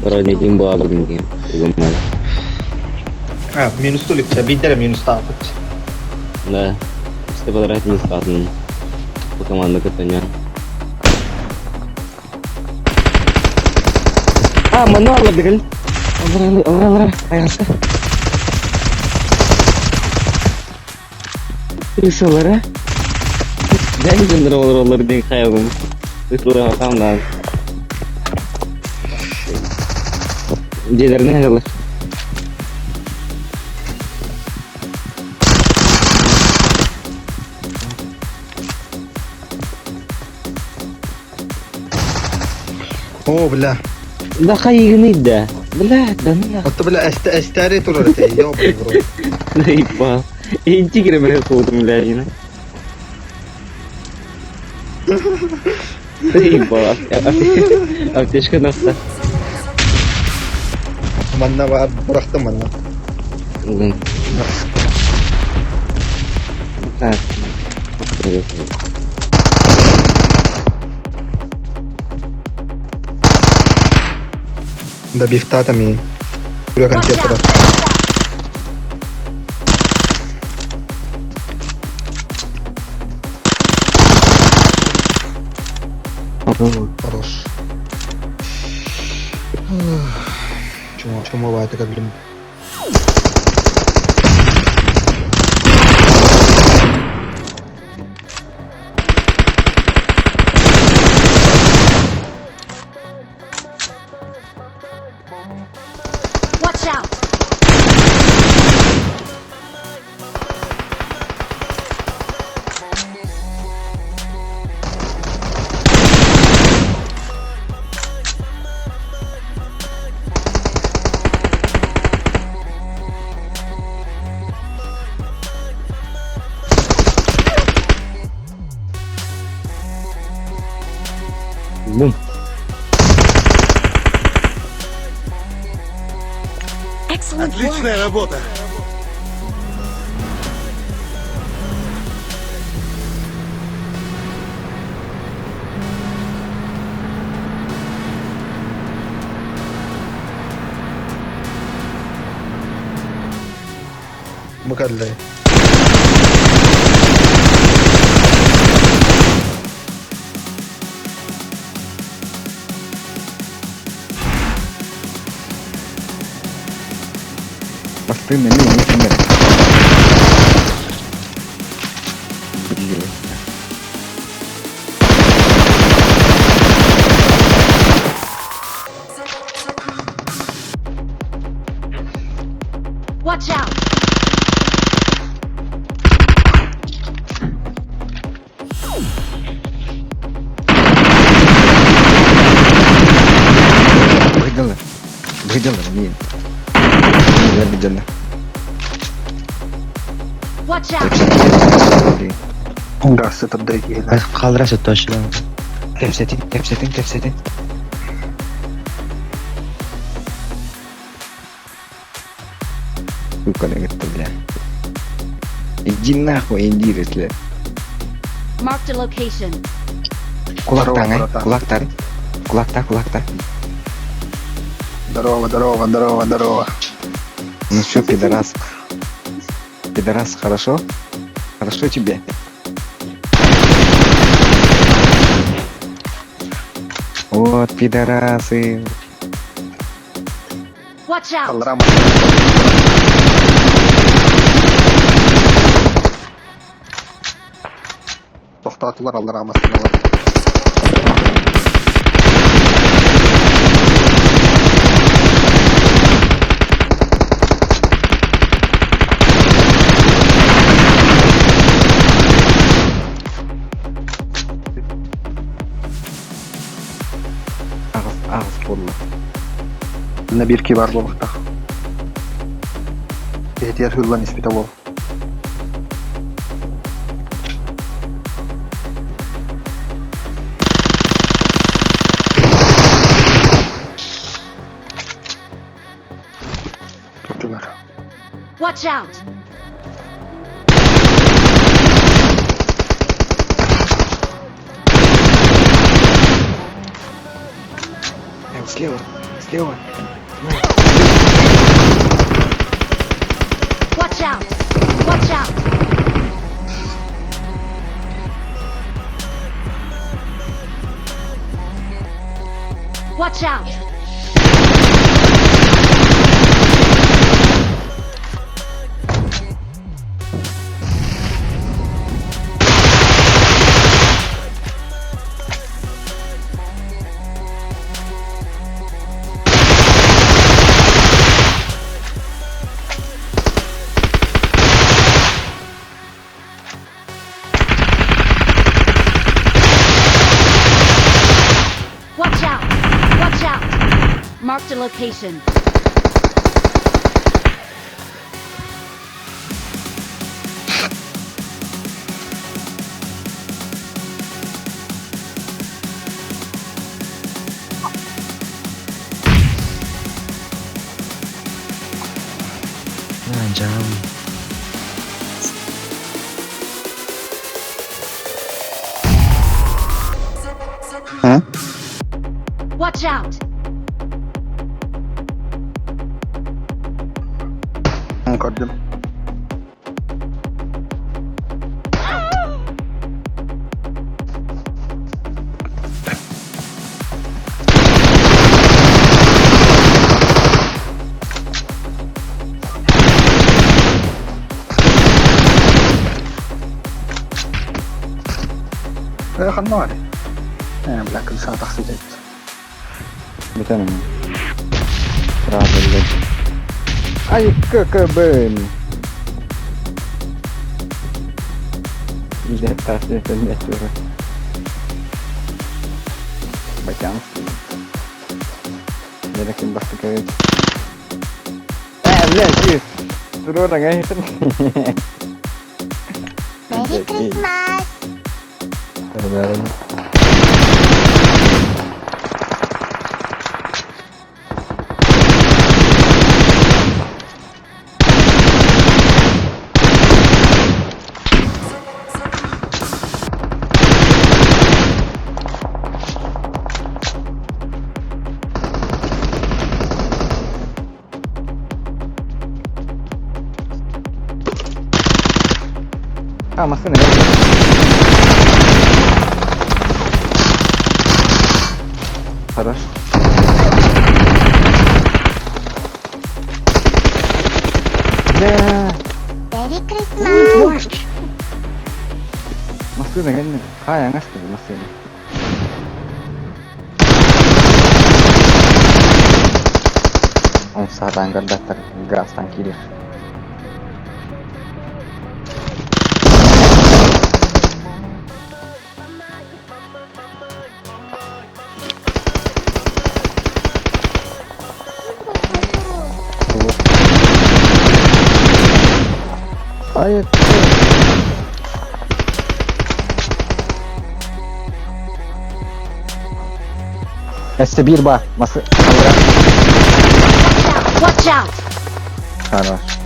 Бронетин буолабын диэн угуммал. А, минус туликча, биирдэрэ минустаабыт. Да, 100 квадрат минустаатын по команда кытта А, манна алла дигил. Алла, алла, алла, айаста. Крысалара. Дай жындыр олар диэн хайабым. Ытылыга хаамнаан. Дьиэлэринэн ыһаллар. О, бля. Да хайыгыный да. Бля, да ну нахуй. Отто бля эстээри турар этэ, ёбаный в рот. Заебал. И тигры, бля, кудум, бля, Дина. Заебал. Аптечка нафта. Манна бар, бырахтым манна. Блин. Так. Да бифтатами. Бля, Watch конфетра. out! Хорош. Чему, чему это как, блин? Watch out! Бум. Excellent work! Отличная работа! Букаллай. Бастыын эмиэ эмиэ кимнэр Блин. Watch out! Быдылы. Быдылы, блин. Быдылы. Watch out! Блин. Газ это дорогие. Kaldıra точно. Кэпсэтин, кэпсэтин, кэпсэтин. Сука, это, бля. Иди нахуй, иди, если. Marked a location. Кулактан, ай, братан. кулактар. Кулакта, кулакта. Здорово, здорово, здорово, здорово. Ну что, пидорас? Пидорас, хорошо? Хорошо тебе? Вот, пидорасы. Watch out! Алрам. Тохтатылар аллар алар. Ағыз, ағыз болла. На бирки бар болуқтақ. Эхтияр хыллан испите бол. Чуга. Watch out! Слева, слева. Watch out! Watch out! Watch out! Watch out! Watch out! Marked a location. Nah, jauh. Һэ? Watch out! Көрдүм. Э, ханна баар? Э, бля, крыша тахсыбыт. Бүтэн Сразу, блядь. Ай, ККБ. Блядь, это блядь, уже. Батянский. Я таким бастыковец. Э, блядь, ты! Турора, Merry Christmas! А, машина, Хорош. Бля, Merry Christmas! машина, реально. Хай, аңасты, машина. Он сатан көрдөттөр, газтан кирих. Ай, Эссе бир ба, масы. Watch out! Хорош.